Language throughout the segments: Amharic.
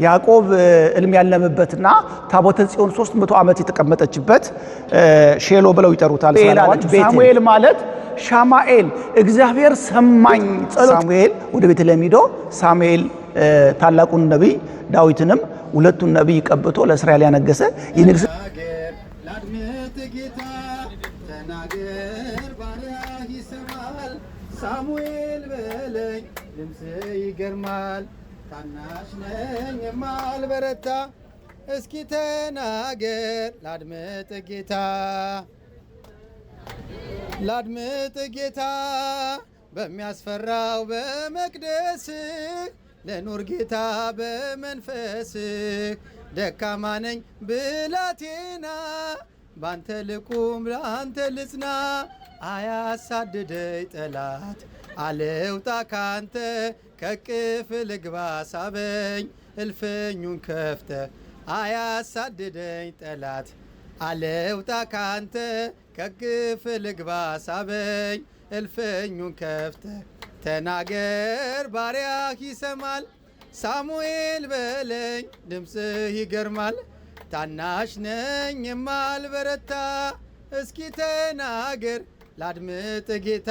ያዕቆብ ሕልም ያለመበትና ታቦተ ጽዮን 300 ዓመት የተቀመጠችበት ሼሎ ብለው ይጠሩታል። ሳሙኤል ማለት ሻማኤል እግዚአብሔር ሰማኝ። ሳሙኤል ወደ ቤተልሔም ሂዶ ሳሙኤል ታላቁን ነቢይ ዳዊትንም ሁለቱን ነቢይ ቀብቶ ለእስራኤል ያነገሰ የንግስ ላድምጥ ጌታ ተናገር፣ ባሪያህ ይሰማል። ሳሙኤል በለኝ ድምፅ ይገርማል። ታናሽ ነኝ የማልበረታ፣ እስኪ ተናገር ላድምጥ ጌታ፣ ላድምጥ ጌታ። በሚያስፈራው በመቅደስ ለኑር ጌታ በመንፈስ፣ ደካማ ነኝ ብላቴና፣ ባንተ ልቁም ለአንተ ልጽና። አያሳድደኝ ጠላት፣ አልውጣ ካንተ፣ ከቅፍ ልግባ ሳበኝ እልፍኙን ከፍተ። አያሳድደኝ ጠላት፣ አልውጣ ካንተ፣ ከቅፍ ልግባ ሳበኝ እልፍኙን ከፍተ። ተናገር ባሪያህ ይሰማል። ሳሙኤል በለኝ ድምፅህ ይገርማል። ታናሽ ነኝ የማልበረታ፣ እስኪ ተናገር ላድምጥ ጌታ፣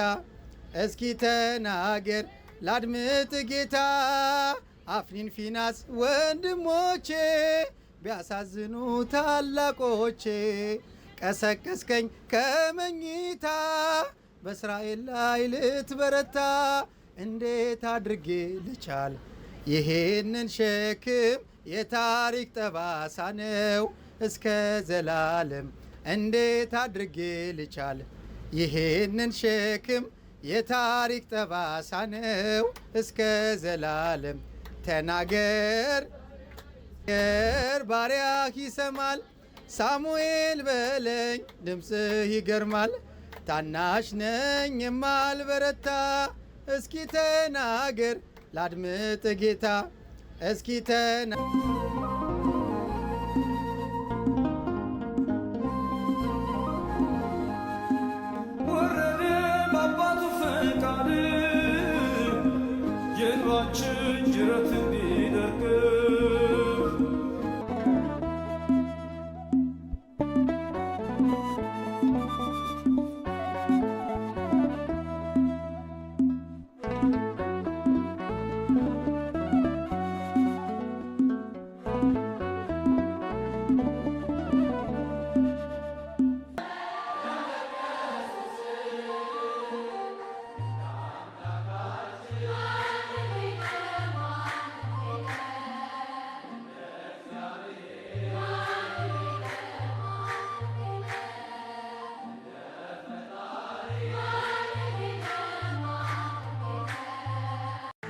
እስኪ ተናገር ላድምጥ ጌታ። አፍኒን ፊናስ ወንድሞቼ ቢያሳዝኑ ታላቆቼ፣ ቀሰቀስከኝ ከመኝታ በእስራኤል ላይ ልትበረታ። እንዴት አድርጌ ልቻል ይሄንን ሸክም? የታሪክ ጠባሳ ነው እስከ ዘላለም። እንዴት አድርጌ ልቻል ይሄንን ሸክም? የታሪክ ጠባሳ ነው እስከ ዘላለም። ተናገር ባሪያህ ይሰማል። ሳሙኤል በለኝ ድምፅህ ይገርማል። ታናሽ ነኝ የማልበረታ፣ እስኪ ተናገር ላድምጥ ጌታ፣ እስኪ ተና ወረደ በአባቱ ፈቃድ የእንባችን ጅረት እንዲደርቅ።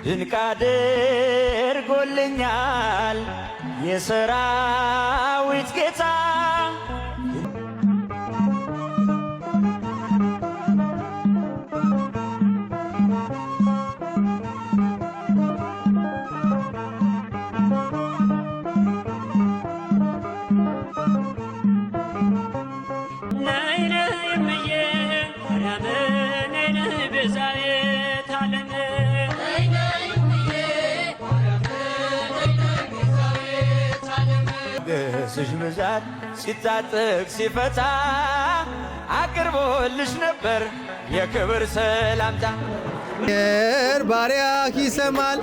ድንቅ አድርጎልኛል የሰራዊት ጌታ። ነይ ነይ እምዬ ማርያም፣ ነይ ነይ ቤዛዊተ ዓለም። ገስሽ ብዛት ሲታጠቅ ሲፈታ አቅርቦልሽ ነበር የክብር ሰላምታ። ባሪያህ ይሰማል።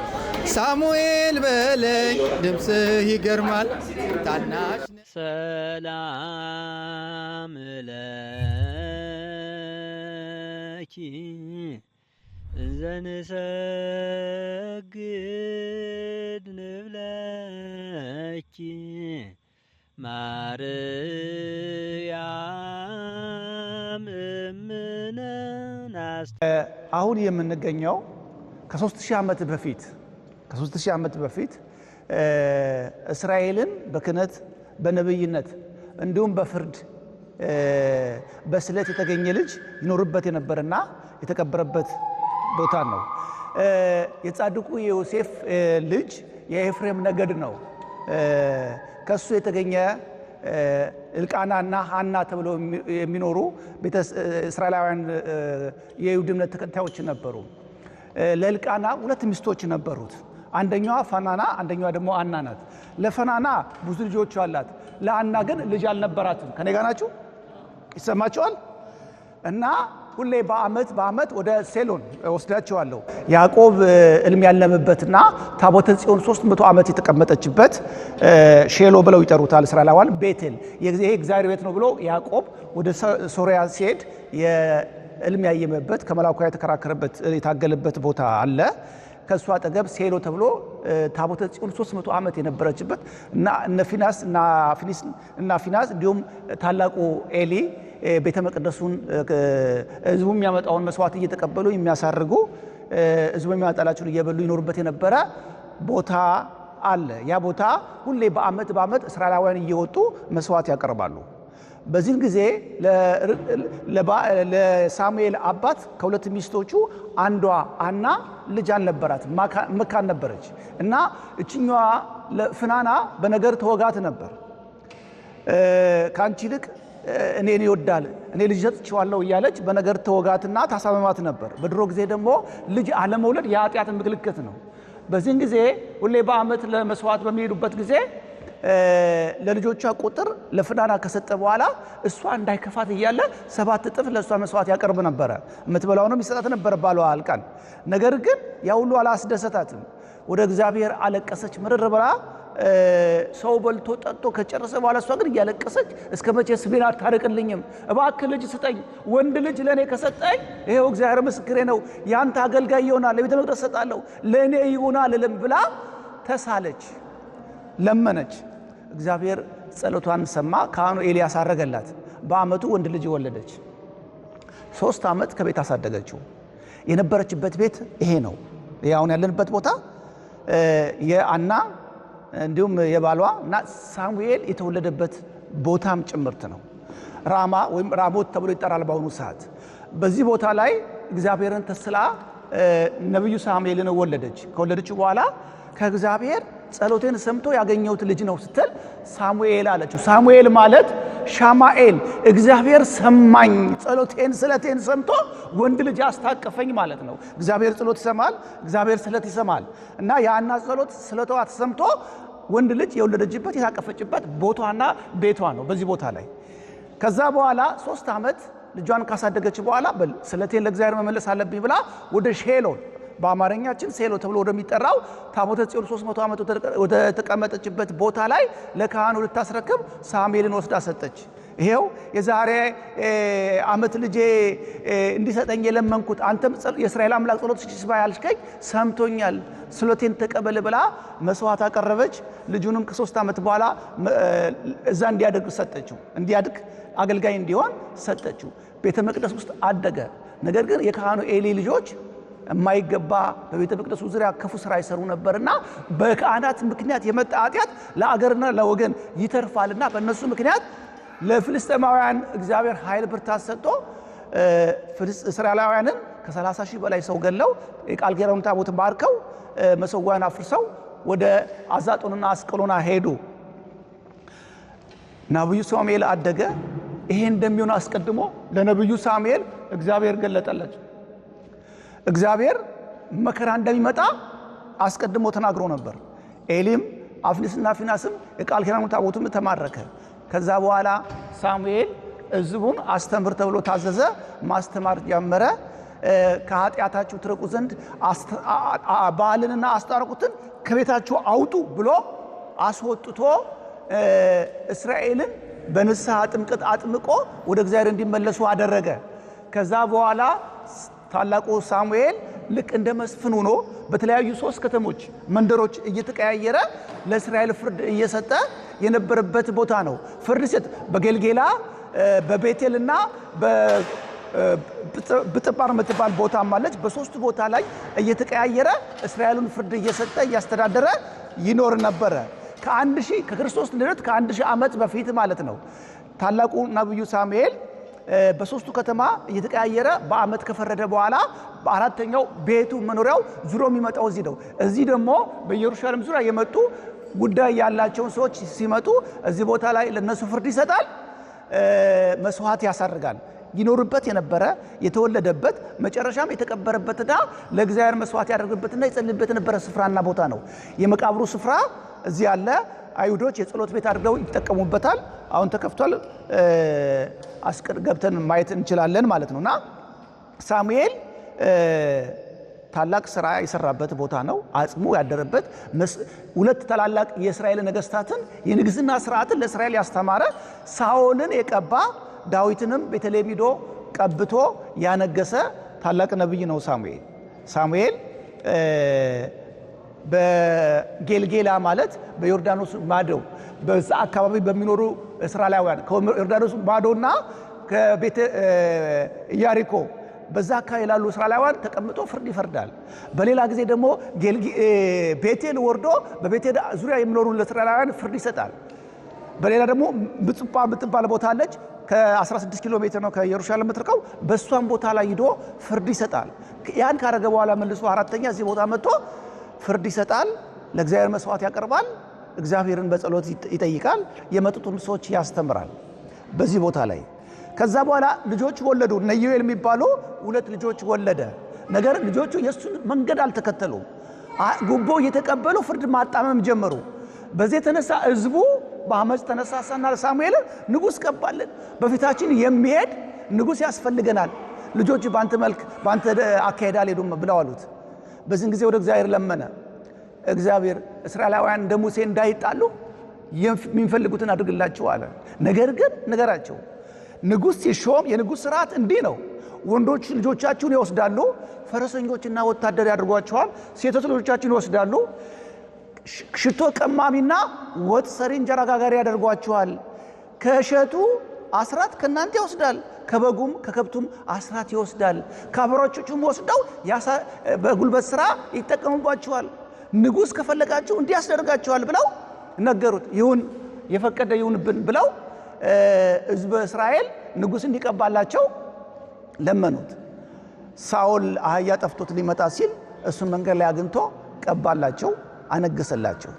ሳሙኤል በለኝ ድምፅህ ይገርማል። ታናሽ ሰላም ለኪ ዘንሰግድ ንብለኪ ማርያም እምነ አሁን የምንገኘው ከ3000 ዓመት በፊት ከ3000 ዓመት በፊት እስራኤልን በክህነት፣ በነብይነት እንዲሁም በፍርድ በስለት የተገኘ ልጅ ይኖርበት የነበረና የተቀበረበት ቦታ ነው። የጻድቁ የዮሴፍ ልጅ የኤፍሬም ነገድ ነው። ከሱ የተገኘ እልቃናና ሐና ተብለው የሚኖሩ ቤተ እስራኤላውያን የይሁድ እምነት ተከታዮች ነበሩ። ለእልቃና ሁለት ሚስቶች ነበሩት። አንደኛዋ ፈናና፣ አንደኛዋ ደግሞ አና ናት። ለፈናና ብዙ ልጆች አላት። ለአና ግን ልጅ አልነበራትም። ከኔ ጋር ናችሁ? ይሰማችኋል? እና ሁሌ በአመት በአመት ወደ ሴሎን ወስዳቸዋለሁ። ያዕቆብ ሕልም ያለመበትና ታቦተ ጽዮን 300 ዓመት የተቀመጠችበት ሼሎ ብለው ይጠሩታል እስራኤላውያን። ቤቴል ይሄ እግዚአብሔር ቤት ነው ብሎ ያዕቆብ ወደ ሶሪያ ሲሄድ ሕልም ያየመበት ከመልአኩ ጋር የተከራከረበት የታገለበት ቦታ አለ። ከእሱ አጠገብ ሴሎ ተብሎ ታቦተ ጽዮን 300 ዓመት የነበረችበት እና እነ ፊናስ እና ፊናስ እንዲሁም ታላቁ ኤሊ ቤተ መቅደሱን ሕዝቡ የሚያመጣውን መስዋዕት እየተቀበሉ የሚያሳርጉ ሕዝቡ የሚያመጣላቸውን እየበሉ ይኖሩበት የነበረ ቦታ አለ። ያ ቦታ ሁሌ በአመት በአመት እስራኤላውያን እየወጡ መስዋዕት ያቀርባሉ። በዚህን ጊዜ ለሳሙኤል አባት ከሁለት ሚስቶቹ አንዷ አና ልጅ አልነበራት፣ መካን ነበረች። እና እችኛዋ ፍናና በነገር ተወጋት ነበር። ከአንቺ ይልቅ እኔን ይወዳል፣ እኔ ልጅ ሰጥቼዋለሁ እያለች በነገር ተወጋትና ታሳመማት ነበር። በድሮ ጊዜ ደግሞ ልጅ አለመውለድ የኃጢአት ምልክት ነው። በዚህን ጊዜ ሁሌ በአመት ለመስዋዕት በሚሄዱበት ጊዜ ለልጆቿ ቁጥር ለፍናና ከሰጠ በኋላ እሷ እንዳይከፋት እያለ 7 እጥፍ ለእሷ መስዋዕት ያቀርብ ነበረ። የምትበላውንም ይሰጣት ነበር ባሏ አልቃን። ነገር ግን ያ ሁሉ አላስደሰታትም። ወደ እግዚአብሔር አለቀሰች ምርር ብላ። ሰው በልቶ ጠጥቶ ከጨረሰ በኋላ እሷ ግን እያለቀሰች እስከ መቼ ስሜን አታርቅልኝም? እባክህ ልጅ ስጠኝ፣ ወንድ ልጅ ለእኔ ከሰጠኝ ይኸው እግዚአብሔር ምስክሬ ነው፣ ያንተ አገልጋይ ይሆናል፣ ለቤተ መቅደስ እሰጣለሁ፣ ለእኔ ይሆናል እልም ብላ ተሳለች፣ ለመነች። እግዚአብሔር ጸሎቷን ሰማ። ካህኑ ኤልያስ አረገላት። በአመቱ ወንድ ልጅ ወለደች። 3 ዓመት ከቤት አሳደገችው። የነበረችበት ቤት ይሄ ነው። ይሄ አሁን ያለንበት ቦታ የአና እንዲሁም የባሏ እና ሳሙኤል የተወለደበት ቦታም ጭምርት ነው። ራማ ወይም ራሞት ተብሎ ይጠራል በአሁኑ ሰዓት። በዚህ ቦታ ላይ እግዚአብሔርን ተስላ ነብዩ ሳሙኤልን ወለደች። ከወለደችው በኋላ ከእግዚአብሔር ጸሎቴን ሰምቶ ያገኘሁት ልጅ ነው ስትል ሳሙኤል አለችው። ሳሙኤል ማለት ሻማኤል እግዚአብሔር ሰማኝ፣ ጸሎቴን ስለቴን ሰምቶ ወንድ ልጅ አስታቀፈኝ ማለት ነው። እግዚአብሔር ጸሎት ይሰማል፣ እግዚአብሔር ስለት ይሰማል። እና የሐና ጸሎት ስለቷ ተሰምቶ ወንድ ልጅ የወለደችበት የታቀፈችበት ቦታና ቤቷ ነው በዚህ ቦታ ላይ። ከዛ በኋላ 3 ዓመት ልጇን ካሳደገች በኋላ በል ስለቴን ለእግዚአብሔር መመለስ አለብኝ ብላ ወደ ሼሎን በአማርኛችን ሴሎ ተብሎ ወደሚጠራው ታቦተ ጽዮን 300 ዓመት ወደ ተቀመጠችበት ቦታ ላይ ለካህኑ ልታስረክብ ሳሙኤልን ወስዳ ሰጠች። ይሄው የዛሬ ዓመት ልጄ እንዲሰጠኝ የለመንኩት አንተም የእስራኤል አምላክ ጸሎት ይስማ ያልከኝ ሰምቶኛል፣ ስለቴን ተቀበል ብላ መስዋዕት አቀረበች። ልጁንም ከ3 ዓመት በኋላ እዛ እንዲያድግ ሰጠችው፣ እንዲያድግ አገልጋይ እንዲሆን ሰጠችው። ቤተ መቅደስ ውስጥ አደገ። ነገር ግን የካህኑ ኤሊ ልጆች የማይገባ በቤተ መቅደሱ ዙሪያ ክፉ ስራ ይሰሩ ነበርና በካህናት ምክንያት የመጣ ኃጢአት ለአገርና ለወገን ይተርፋልና በእነሱ ምክንያት ለፍልስጤማውያን እግዚአብሔር ኃይል ብርታት ሰጥቶ እስራኤላውያንን ከ30 ሺህ በላይ ሰው ገለው የቃል ኪዳኑን ታቦት ባርከው መሰዊያን አፍርሰው ወደ አዛጦንና አስቀሎና ሄዱ። ነብዩ ሳሙኤል አደገ። ይሄ እንደሚሆን አስቀድሞ ለነብዩ ሳሙኤል እግዚአብሔር ገለጠለት። እግዚአብሔር መከራ እንደሚመጣ አስቀድሞ ተናግሮ ነበር። ኤሊም አፍኒስና ፊናስም የቃል ኪዳኑ ታቦትም ተማረከ። ከዛ በኋላ ሳሙኤል ሕዝቡን አስተምር ተብሎ ታዘዘ። ማስተማር ጀመረ። ከኃጢአታችሁ ትርቁ ዘንድ በኣልንና አስታርቁትን ከቤታችሁ አውጡ ብሎ አስወጥቶ እስራኤልን በንስሐ ጥምቀት አጥምቆ ወደ እግዚአብሔር እንዲመለሱ አደረገ። ከዛ በኋላ ታላቁ ሳሙኤል ልክ እንደ መስፍን ሆኖ በተለያዩ 3 ከተሞች መንደሮች እየተቀያየረ ለእስራኤል ፍርድ እየሰጠ የነበረበት ቦታ ነው። ፍርድ ሲሰጥ በጌልጌላ በቤቴልና በብጥጳር የምትባል ቦታም አለች። በ3 ቦታ ላይ እየተቀያየረ እስራኤሉን ፍርድ እየሰጠ እያስተዳደረ ይኖር ነበረ። ከአንድ ሺህ ከክርስቶስ ልደት ከ1000 ዓመት በፊት ማለት ነው። ታላቁ ነብዩ ሳሙኤል በ3ቱ ከተማ እየተቀያየረ በአመት ከፈረደ በኋላ በአራተኛው ቤቱ መኖሪያው ዙሮ የሚመጣው እዚህ ነው። እዚህ ደግሞ በኢየሩሳሌም ዙሪያ የመጡ ጉዳይ ያላቸውን ሰዎች ሲመጡ እዚህ ቦታ ላይ ለነሱ ፍርድ ይሰጣል፣ መስዋዕት ያሳርጋል። ይኖርበት የነበረ፣ የተወለደበት፣ መጨረሻም የተቀበረበትና ለእግዚአብሔር መስዋዕት ያደርግበትና ይጸልይበት የነበረ ስፍራና ቦታ ነው። የመቃብሩ ስፍራ እዚህ ያለ አይሁዶች የጸሎት ቤት አድርገው ይጠቀሙበታል። አሁን ተከፍቷል። ገብተን ማየት እንችላለን ማለት ነው። እና ሳሙኤል ታላቅ ስራ የሰራበት ቦታ ነው። አጽሙ ያደረበት፣ ሁለት ታላላቅ የእስራኤል ነገስታትን የንግስና ስርዓትን ለእስራኤል ያስተማረ፣ ሳኦልን የቀባ፣ ዳዊትንም ቤተልሔም ሂዶ ቀብቶ ያነገሰ ታላቅ ነቢይ ነው ሳሙኤል። ሳሙኤል በጌልጌላ ማለት በዮርዳኖስ ማዶ በዛ አካባቢ በሚኖሩ እስራኤላውያን፣ ከዮርዳኖስ ማዶና ከቤተ ኢያሪኮ በዛ አካባቢ ላሉ እስራኤላውያን ተቀምጦ ፍርድ ይፈርዳል። በሌላ ጊዜ ደግሞ ቤቴል ወርዶ በቤቴል ዙሪያ የሚኖሩ ለእስራኤላውያን ፍርድ ይሰጣል። በሌላ ደግሞ ምጽጳ የምትባል ቦታ አለች። ከ16 ኪሎ ሜትር ነው ከኢየሩሳሌም የምትርቀው። በእሷም ቦታ ላይ ሂዶ ፍርድ ይሰጣል። ያን ካረገ በኋላ መልሶ አራተኛ እዚህ ቦታ መጥቶ ፍርድ ይሰጣል። ለእግዚአብሔር መስዋዕት ያቀርባል። እግዚአብሔርን በጸሎት ይጠይቃል። የመጡትን ሰዎች ያስተምራል በዚህ ቦታ ላይ። ከዛ በኋላ ልጆች ወለዱ። እነ ኢዩኤል የሚባሉ ሁለት ልጆች ወለደ። ነገር ልጆቹ የእሱን መንገድ አልተከተሉም። ጉቦ እየተቀበሉ ፍርድ ማጣመም ጀመሩ። በዚህ የተነሳ ህዝቡ በአመፅ ተነሳሳና ሳሙኤልን ንጉሥ ቀባልን፣ በፊታችን የሚሄድ ንጉሥ ያስፈልገናል፣ ልጆች በአንተ መልክ በአንተ አካሄድ አልሄዱም ብለው አሉት። በዚህን ጊዜ ወደ እግዚአብሔር ለመነ። እግዚአብሔር እስራኤላውያን እንደ ሙሴ እንዳይጣሉ የሚፈልጉትን አድርግላቸው አለ። ነገር ግን ንገራቸው፣ ንጉሥ ሲሾም የንጉሥ ስርዓት እንዲህ ነው። ወንዶች ልጆቻችሁን ይወስዳሉ፣ ፈረሰኞችና ወታደር ያድርጓቸዋል። ሴቶች ልጆቻችሁን ይወስዳሉ፣ ሽቶ ቀማሚና ወጥ ሰሪ፣ እንጀራ ጋጋሪ ያደርጓቸዋል። ከእሸቱ አስራት ከእናንተ ይወስዳል፣ ከበጉም ከከብቱም አስራት ይወስዳል። ከአበሮቹም ወስደው በጉልበት ስራ ይጠቀሙባቸዋል። ንጉሥ ከፈለጋችሁ እንዲህ ያስደርጋቸዋል ብለው ነገሩት። ይሁን፣ የፈቀደ ይሁንብን ብለው ሕዝበ እስራኤል ንጉሥ እንዲቀባላቸው ለመኑት። ሳኦል አህያ ጠፍቶት ሊመጣ ሲል እሱን መንገድ ላይ አግኝቶ ቀባላቸው፣ አነገሰላቸው።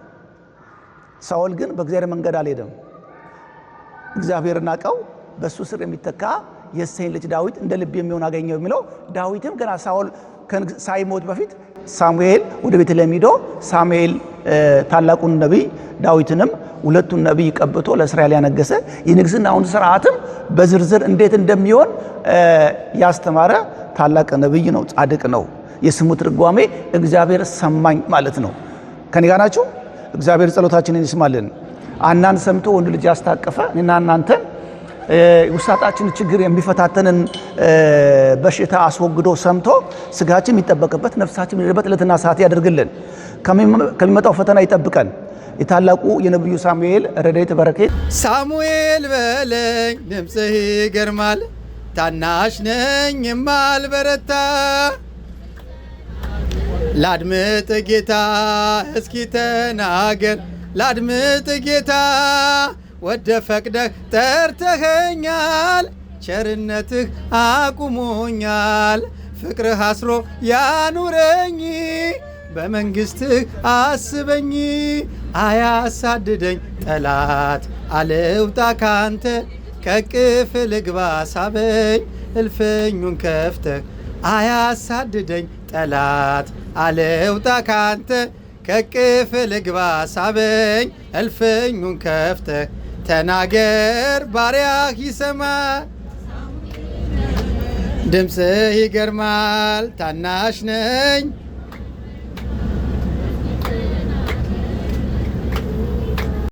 ሳኦል ግን በእግዚአብሔር መንገድ አልሄደም። እግዚአብሔር ናቀው። በእሱ ስር የሚተካ የእሴይን ልጅ ዳዊት እንደ ልብ የሚሆን አገኘው የሚለው፣ ዳዊትም ገና ሳኦል ሳይሞት በፊት ሳሙኤል ወደ ቤተልሔም ሂዶ ሳሙኤል ታላቁን ነቢይ ዳዊትንም ሁለቱን ነቢይ ቀብቶ ለእስራኤል ያነገሰ፣ የንግስናውን ስርዓትም በዝርዝር እንዴት እንደሚሆን ያስተማረ ታላቅ ነቢይ ነው። ጻድቅ ነው። የስሙ ትርጓሜ እግዚአብሔር ሰማኝ ማለት ነው። ከኔ ጋር ናችሁ? እግዚአብሔር ጸሎታችንን ይስማልን። አናን ሰምቶ ወንድ ልጅ ያስታቀፈ እኔና እናንተን ውስጣችን ችግር የሚፈታተንን በሽታ አስወግዶ ሰምቶ ስጋችን የሚጠበቅበት፣ ነፍሳችን የሚድንበት ዕለትና ሰዓት ያደርግልን። ከሚመጣው ፈተና ይጠብቀን። የታላቁ የነቢዩ ሳሙኤል ረድኤት በረከት ሳሙኤል በለኝ፣ ድምፅህ ይገርማል። ታናሽ ነኝ የማልበረታ፣ ላድምጥ ጌታ እስኪ ተናገር፣ ላድምጥ ጌታ፣ ወደ ፈቅደህ ጠርተኸኛል፣ ቸርነትህ አቁሞኛል፣ ፍቅርህ አስሮ ያኑረኝ፣ በመንግስትህ አስበኝ። አያሳድደኝ ጠላት፣ አልውጣ ካንተ፣ ከቅፍ ልግባ ሳበኝ እልፍኙን ከፍተህ። አያሳድደኝ ጠላት፣ አልውጣ ካንተ፣ ከቅፍ ልግባ ሳበኝ እልፍኙን ከፍተህ። ተናገር ባሪያህ ይሰማል። ድምፅህ ይገርማል፣ ታናሽ ነኝ።